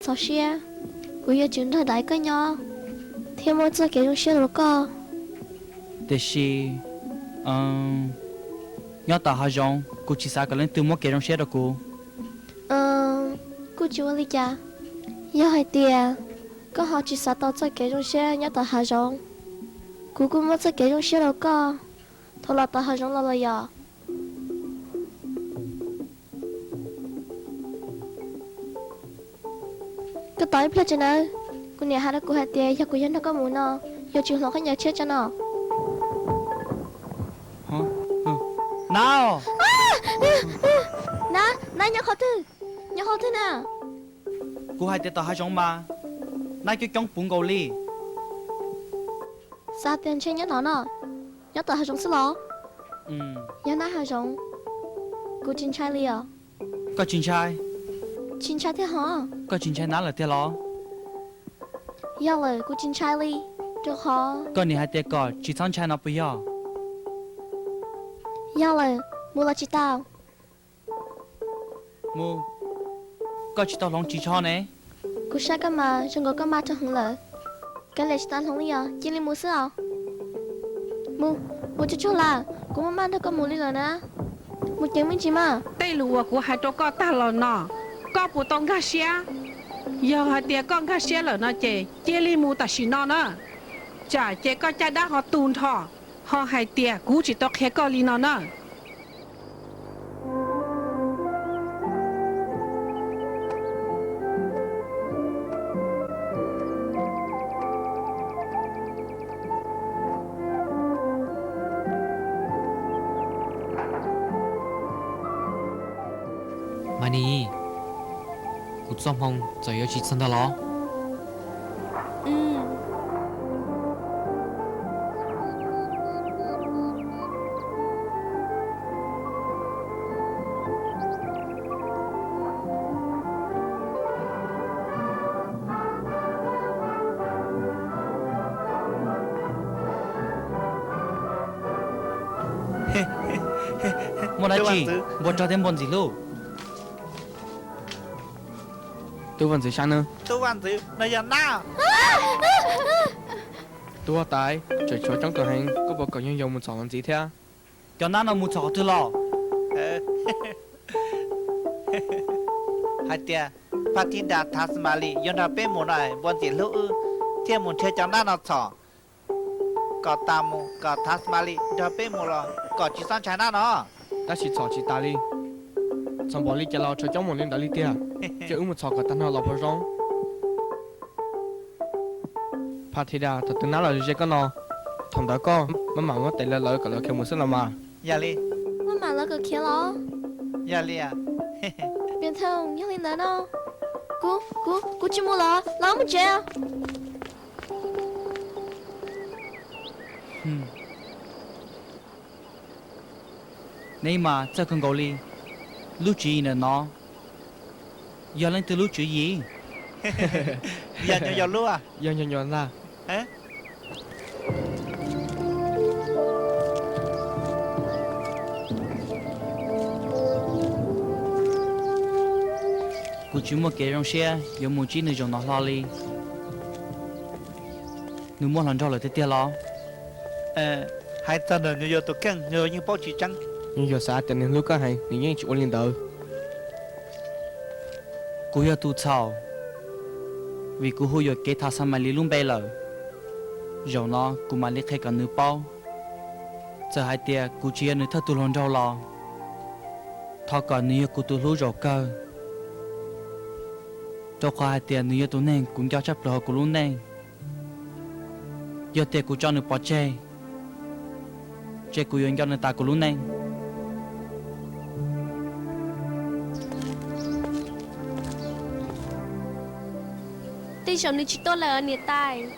Txaus siab, kuv yuav tsum nrog dais koj nyob thiab muaj txoj kev zoo siab rau koj. Tiam sis nyob tom hav zoov kuv tsis xav kom leej twg muab kev zoo siab rau kuv. Kuj tsis ua li cas, yog hais tias koj ho tsis xav tau txoj kev zoo siab nyob tom hav zoov, kuv kuj muaj txoj kev zoo siab rau koj thaum los tom hav zoov los los yom. Koj tos ib pliag tso nawb, kuv niam hais rau kuv hais tias yog kuv yuav nrog koj mus no, yuav tsum hloov khaub ncaws tshiab tso no. Nab, nab nyob qhov twg? Nyob qhov twg na? Kuv hais tias tom hav zoov mas, nab coob coob puv nkaus li. Xav tias ntshe nyob no no, nyob tom hav zoov xwb los? Yog nab hav zoov, kuv tsis ntshai li os. Koj tsis ntshai? Tsis ntshai thiab hos. Koj tsis ntshai nab lawm tiag los? Yog lawm, kuv tsis ntshai li, rau qhov koj niam hais tias kom tsis txhob ntshai no puas yog? Yog lawm, mus los tsis tau? Mus, koj tsis tau hloov tsis tsho ne. Kuv saib koj mas zoo nkaus koj maj rau heev lawm. Kav liam tsis tau hloov li os, cia li mus xwb os. Mus, mus tsuag tsuag lawm, kuv muaj maj nrog koj mus li lawm na. Mus ceev me ntsis mas. Tej lus uas kuv hais rau koj tag los no, koj puas tau nkag siab? Yog hais tias koj nkag siab lawm no ces cia li mus tam sim no na, tsam ces koj caj dab ho tu nrho, ho hais tias kuv tsis tau qhia koj li no na. Mas nim, kuv txoj hmoo txawm yuav tsis txog ntag los? Muaj dab tsi? Npua rog thiab npua ntxim hlub. Tub vaj ntxwv sab nab. Tub vaj ntxwv, no yog nab. Tub huab tais, tseem tshuav coob tus heev, koj puas kam nyob yos mus txhom los ntxiv thiab? Cov nab no mus txhom qhov twg los? Hais tias Pha Thi Das Thas Mas Lis yuav nrog peb mus no, npua ntxim hlub wb thiaj mus nrhiav cov nab no txhom. Kom tas mus kom Thas Mas Lis nrog peb mus los kom tsis txhob ntshai nab no. Tab sis txhom tsis tas li. Txhom npaum li cas los tshuav coob mus li ntawd li tiag. Cia wb mus txhom kom tag nrho los puas zoo? Pha Thi Das, thaum twg nab los ze koj no, thaum ntawd koj maj mam muab tes lawv kom lawv khiav mus xwb los mas. Yog li. Maj mam lawv kom khiav los? Yog li. Piam Thoom, yog li ntawd no, kuv, kuv, kuv tsis mus los, los mus tsev. Neb mas txawj kawg nkaus li. Lub tswv yim ntawm no yog leej twg lub tswv yim? Yog nyuam yaus lub. Yog nyuam yaus ntag. Kuv tsis muaj kev zoo siab yuav mus ntsib nws zaum no hlo li. Nws muaj hluas nraug lawm tiag tiag los? Hais txog ntawm nyuam yaus tus kheej, nyuam yaus yeej paub tsis tseeb. Nyuam yaus xav tias nws hlub koj heev, nws yeej tsis ua li ntawd. Kuv yog tus txhaum, vim kuv hu yuam kev Thas Xas Mas Lis lub npe lawm. Zaum no kuv mam li qhia kom nws paub, txawm hais tias kuv tsis yog nws thawj tug hluas nraug los, thov kom nws yog kuv tus hlub zaum kawg, rau qhov hais tias nws yog tus neeg kuv nco tshaj plaws hauv kuv lub neej. Yog tias kuv tso nws pov tseg, ces kuv yuav nco nws tas kuv lub neej. Tej zaum nws tsis tuaj lawm niam tais.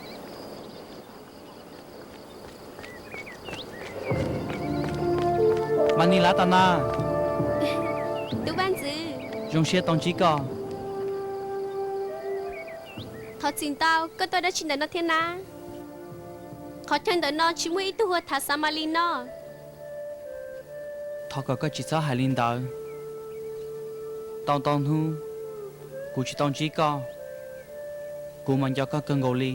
Mas Nis Las Tas Nas. Tub vaj ntxwv, zoo siab tau ntsib koj. Thov txim ntau, koj tuaj dab tsi ntawm no thiab na? Qhov chaw ntawm no tsis muaj ib tug hu ua Thas Xas Mas Lis no. Thov kom koj tsis txhob hais li ntawd. Tau ntau hnub kuv tsis tau ntsib koj, Kuv mas nco koj kawg nkaus li.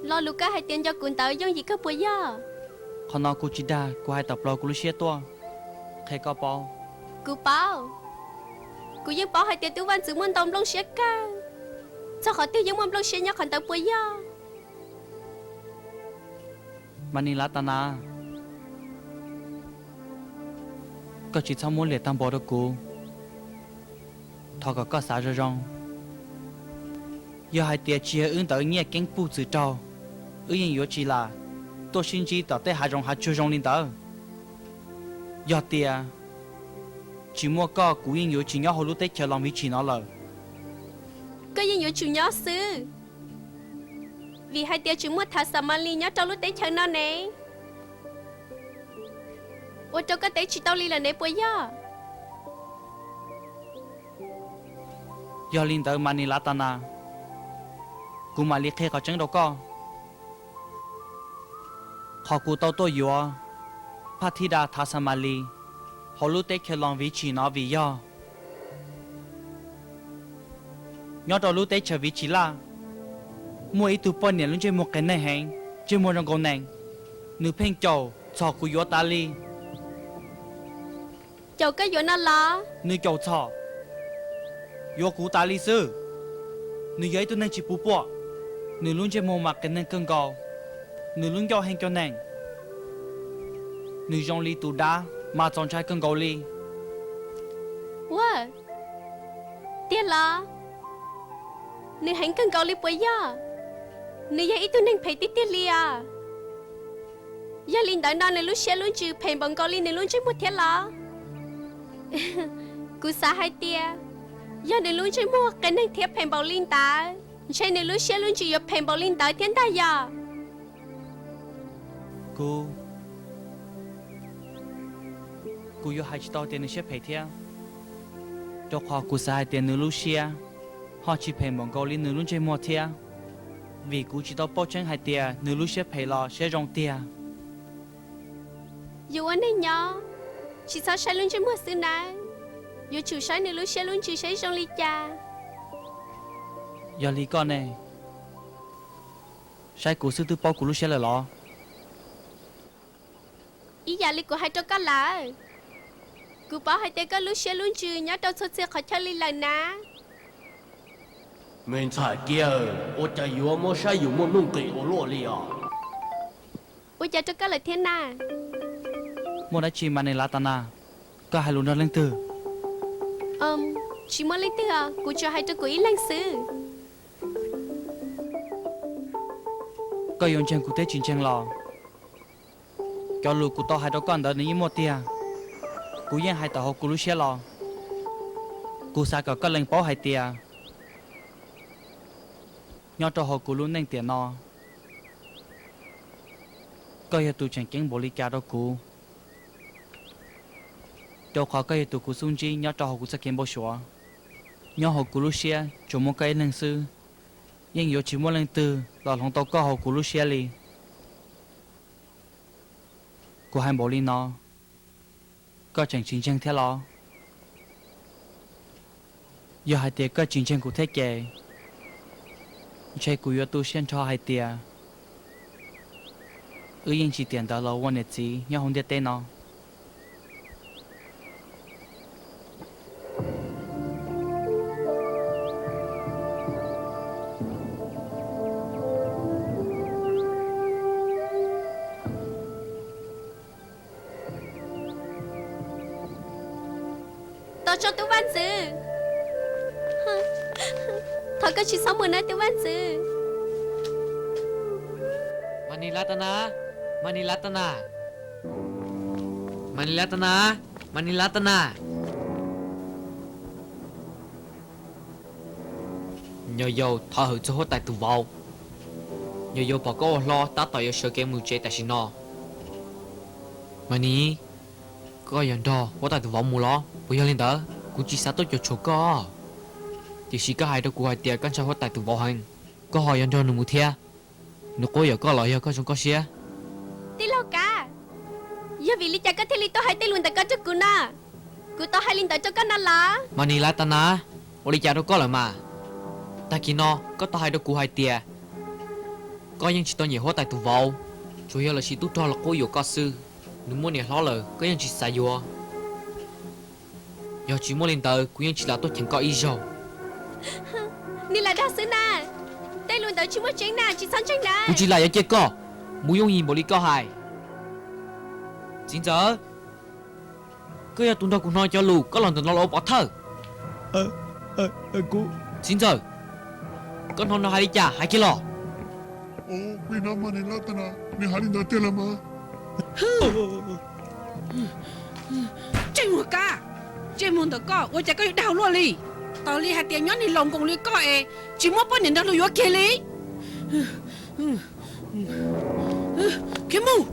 Lo lus koj hais tias nco kuv ntawd yooj yim kawg puas yog? Qhov no kuv tsis dag, kuv hais tawm plaws kuv lub siab tuaj qhia koj paub. Kuv paub. Kuv yeej paub hais tias tub vaj ntxwv muaj ntau nplooj siab kawg, txog qhov twg yeej muaj nplooj siab nyob qhov ntawd puas yog? Mas Nis Lav Tas Nas, koj tsis txhob muab liam tag npaum rau kuv. Thov kom koj xav zoo zoo. Yog hais tias tsis yog wb ntawd nyiaj keeb puj txwm raug, wb yeej yuav tsis lam tuaj sib ntsib tom tej hav zoov hav tsuag zoo li ntawd. Yog tias tsis muaj koj kuv yeej yuav tsis nyob hauv lub teb chaws Los Viv Tsim no lawm. Koj yeej yuav tsum nyob xwb, vim hais tias tsis muaj Thav Xas Mas Lis nyob rau lub teb chaws no ne. Ua rau koj teb tsis tau li lawm ne puas yog? Yog li ntawd Mas Nis Lav Tas Nas, kuv mam li qhia qhov tseeb rau koj. Qhov kuv tau tuaj yuav Phaj Thij Das Thav Xas Mas Lis hauv lub teb chaws Los Viv Tsim no vim yog nyob rau lub teb chaws Viv Tsis Laj muaj ib tug poj niam lub ntsej muag qias neeg heev, ntsej muag zoo nkaus nees, nws pheej caum txhom kuv yuav tas li. Caum koj yuav no los? Nws caum txhom yuav kuv tas li xwb. Nws yog ib tug neeg tsis puv puaj, nws lub ntsej muag mas qias neeg kawg nkaus, nws lub ncauj heev cuag neeg, nws zoo li tus dab mas txaus ntshai kawg nkaus li. Ua, tiag los? Nws heev kawg nkaus li puas yog? Nws yog ib tug neeg phem tiag tiag li os. Yog li ntawd no nws lub siab lub ntsws phem npaum nkaus li nws lub ntsej muag thiab los? Kuv xav hais tias yog nws lub ntsej muag qias neeg thiab phem npaum li ntawd, ntshe nws lub siab lub ntsws yuav phem npaum li ntawd thiab ntag yog? Kuv, kuv yuav hais tsis tau tias nws siab phem thiab, rau qhov kuv xav hais tias nws lub siab ho tsis phem npaum nkaus li nws lub ntsej muag thiab, vim kuv tsis tau paub tseeb hais tias nws lub siab phem los siab zoo tiag. Yus ua neeg nyob, tsis txhob saib lub ntsej muag xwb nawb, yuav tsum saib nws lub siab lub ntsws saib zoo li cas. Yog li koj ne, saib kuv xwb twb paub kuv lub siab lawm los? Ib yam li kuv hais rau koj lawm, kuv paub hais tias koj lub siab lub ntsws nyob rau txhua txhia qhov chaw li lawm na. Me ntxhais kiag, ua cas yuav muab saib yus muaj nuj nqis ua luaj li os? Ua cas rau koj lawm thiab na? Muaj dab tsi Mas Nis Lav Tas Nas? Koj hais lus nrog leej twg? Tsis muaj leej twg os, kuv tsuas hais rau kuv ib leeg xwb. Koj yuav ntseeg kuv thiab tsis ntseeg los, cov lus kuv tau hais rau koj ntawd nws yeej muaj tiag. Kuv yeej hais tawm hauv kuv lub siab los. Kuv xav kom koj lees paub hais tias nyob rau hauv kuv lub neej tiam no, koj yog tus tseem ceeb npaum li cas rau kuv, rau qhov koj yog tus kuv xub ntsib nyob rau hauv kuv txoj kev npau suav. Nyob hauv kuv lub siab tsuas muaj koj ib leeg xwb, yeej yuav tsis muaj leej twg los hloov tau koj hauv kuv lub siab li. Kuv hais npaum li no, koj tseem tsis ntseeg thiab los? Yog hais tias koj tsis ntseeg kuv thiab ces, ntshe kuv yuav tu siab nrho hais tias wb yeej tsis tiam ntawd los ua niam txiv nyob hauv ntiaj teb no. Tos tso tub vaj ntxwv. Thov koj tsis txhob mus nawb tub vaj ntxwv. Mas Nis Lav Tas Nas, Mas Nis Lav Tas Nas, Mas Nis Lav Tas Nas, Mas Nis Lav Tas Nas. Nyo yau, thov hwm txog huab tais tus vauv. Nyo yau pom koj ua hlob tab tom yuav sawv kev mus tsev tam sim no. Mas Nis, koj yog nrog huab tais tus vauv mus los? Puas yog li ntawd? Kuv tsis xav tuaj cuam tshuam koj, tiam sis koj hais rau kuv hais tias koj ntshai huab tais tus vauv heev, koj ho yuav nrog nws mus thiab. Nws quab yuam koj los yog koj zoo koj siab? Tij laug Kav, yog vim li cas koj thiaj li tuaj hais tej lus ntawm ko rau kuv na? Kuv tau hais li ntawd rau koj na los? Mas Nis Lav Tas Nas, ua li cas rau koj lawm mas? Tag kis no koj tau hais rau kuv hais tias koj yeej tsis tau nyiam huab tais tus vauv, tsuas yog los sis tub rog los quab yuam koj xwb. Nws muaj niam hlob lawm koj yeej tsis xav yuav. Yog tsis muaj li ntawd kuv yeej tsis lam tuaj cheem koj ib zaug. Nws lam dag xwb na. Tej lus ntawd tsis muaj tseeb na, tsis txhob ntseeg na. Kuv tsis lam yuav cia koj mus yooj yim npaum li koj hais. Txiv ntxawm, koj yog tus nrog kuv hnov cov lus koj los ntawm no los ua pov thawj. Txiv ntxawm, koj hnov nws hais li cas hais kiag los. Nws hais li ntawd tiag los mas. Ntsej muag kab, ntsej muag ntawm koj ua cas koj yuav dag luaj li? Tos li hais tias nyob niag laus nkoos li koj es tsis muab poj niam nrog luag yuav kiag li. Khiav mus!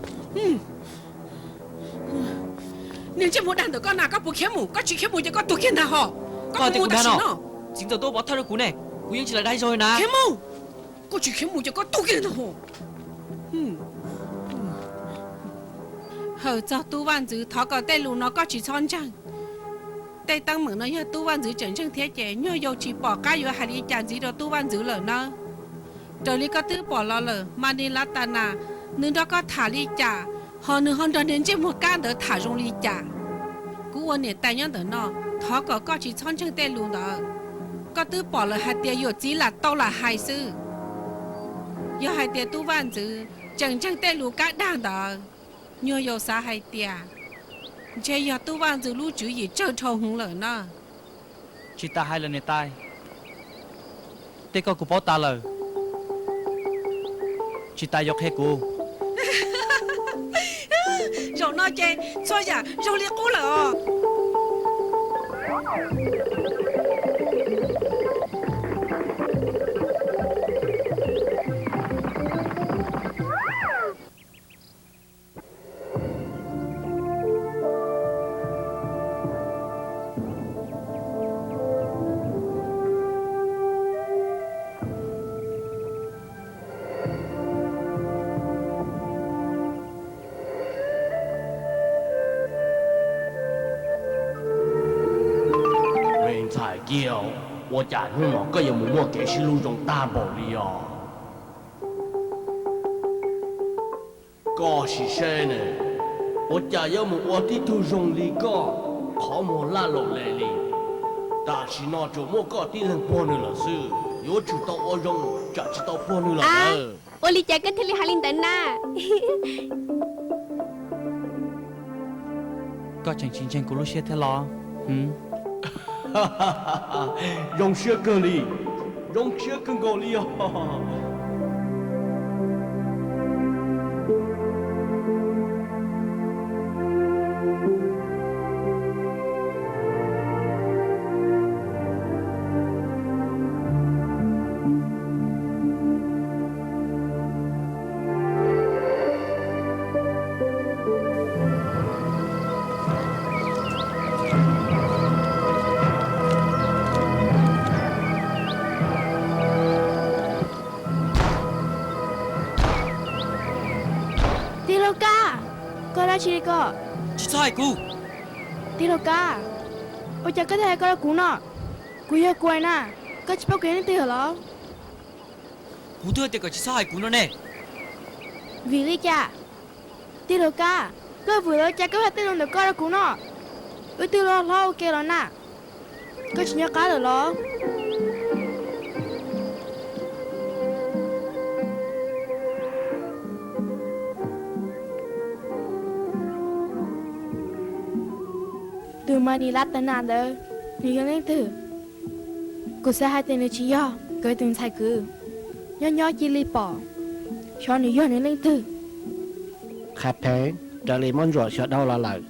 Niag ntsej muag dag ntawm koj na, koj puas khiav mus? Koj tsis khiav mus ces koj tuag kiag ntag hos. Koj puas mus tam sim no? Txiv ntxawm tuaj pov thawj rau kuv ne, kuv yeej tsis lam dag ib zaug li na. Khiav mus! Koj tsis khiav mus ces koj tuag kiag ntag hos. Hawm txog tub vaj ntxwv, thov kom tej lus no koj tsis txhob ntseeg. Tej teeb meem no yog tub vaj ntxwv tseem ntseeg thiab ces nyuag yaus tsis pom qab yuav hais li cas ntxiv rau tub vaj ntxwv lawm nawb. Raws li koj twb pom los lawm, Mas Nis Las Tas Nas nws nrog koj tham li cas, hos nws ho nrog niag ntsej muag kab ntawd tham zoo li cas? Kuv ua niam tais nyob ntawm no, thov kom koj tsis txhob ntseeg tej lus ntawd. Koj twb pom lawm hais tias yawm txiv lam tau lam hais xwb. Yog hais tias tub vaj ntxwv tseem ntseeg tej lus kab dag ntawd, nyuag yaus xav hais tias ntshe yog tub vaj ntxwv lub tswv yim tsawg dhau heev lawm na. Tsis tas hais lawm niam tais, tej koj kuv paub tas lawm, tsis tas yuav qhia kuv. Zaum no ces txhua yam zoo li qub lawm os. Me ntxhais kiag, ua cas hnub no koj yuav mus muaj kev sib hlub zoo tag npaum li os? Koj sim saib ne, ua cas yuav mus ua tib tug zoo li koj, qhov muag laj laum le li. Tam sim no tsuas muaj koj tib leeg puag nws lawm xwb, yuav tsum tau ua zoo tsam tsis tau puag nws lawm. Ua li cas koj thiaj li hais li ntawd na? Koj tseem tsis ntseeg kuv lub siab thiab los? Zoo siab kawg li, zoo siab kawg nkaus li os. Tij laug Kab, koj dab tsi li ko? Tsis txhob hais kuv. Tij laug Kab, ua cas koj thiaj hais ko rau kuv no? Kuv yog kuv na, koj tsis paub kuv yog leej twg los? Kuv twb hais tias kom tsis txhob hais kuv no ne. Vim li cas? Tij laug Kab, koj vwm los cas koj hais tej lus ntawm koj rau kuv no? Wb twb loj hlob ua ke los na, koj tsis nco qab lawm los? Tus Mas Nis Las Tas Nas ntawd, nws yog leej twg? Kuv xav hais tias nws tsis yog kuv tus ntxhais kwv. Nyob nyob cia li pom xyov nws yog nws leej twg. Qhia pheej, raws li muab ntsuam xyuas dhau los lawm,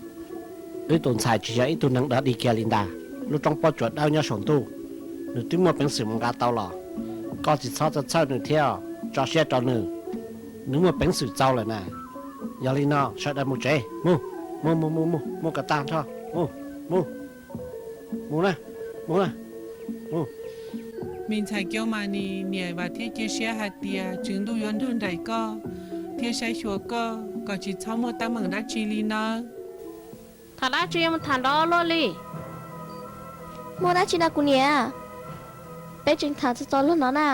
wb tus ntxhais tsis yog ib tug neeg dog dig kiag li ntag. Lub roob pob tsuas dawb nyob saum ntuj, nws twb muaj peev xwm mus nqa tau los. Koj tsis txhob txhawj txhawj nws thiab, tso siab rau nws, nws muaj peev xwm txaus lawm na. Yog li no sawv daws mus tsev, mus, mus mus mus mus mus kom tag nrho, mus, mus, mus na, mus na, mus. Me ntxhais Kiaub Mas Nis, niam vam thiab cia siab hais tias Tswv Ntuj yuav nrog nraim koj thiab saib xyuas koj kom tsis txhob muaj teeb meem dab tsi li nawb. Tham dab tsi yuav mus tham nrov luaj li? Muaj dab tsi na kuv niam? Peb tseem tham txog txog lub no na.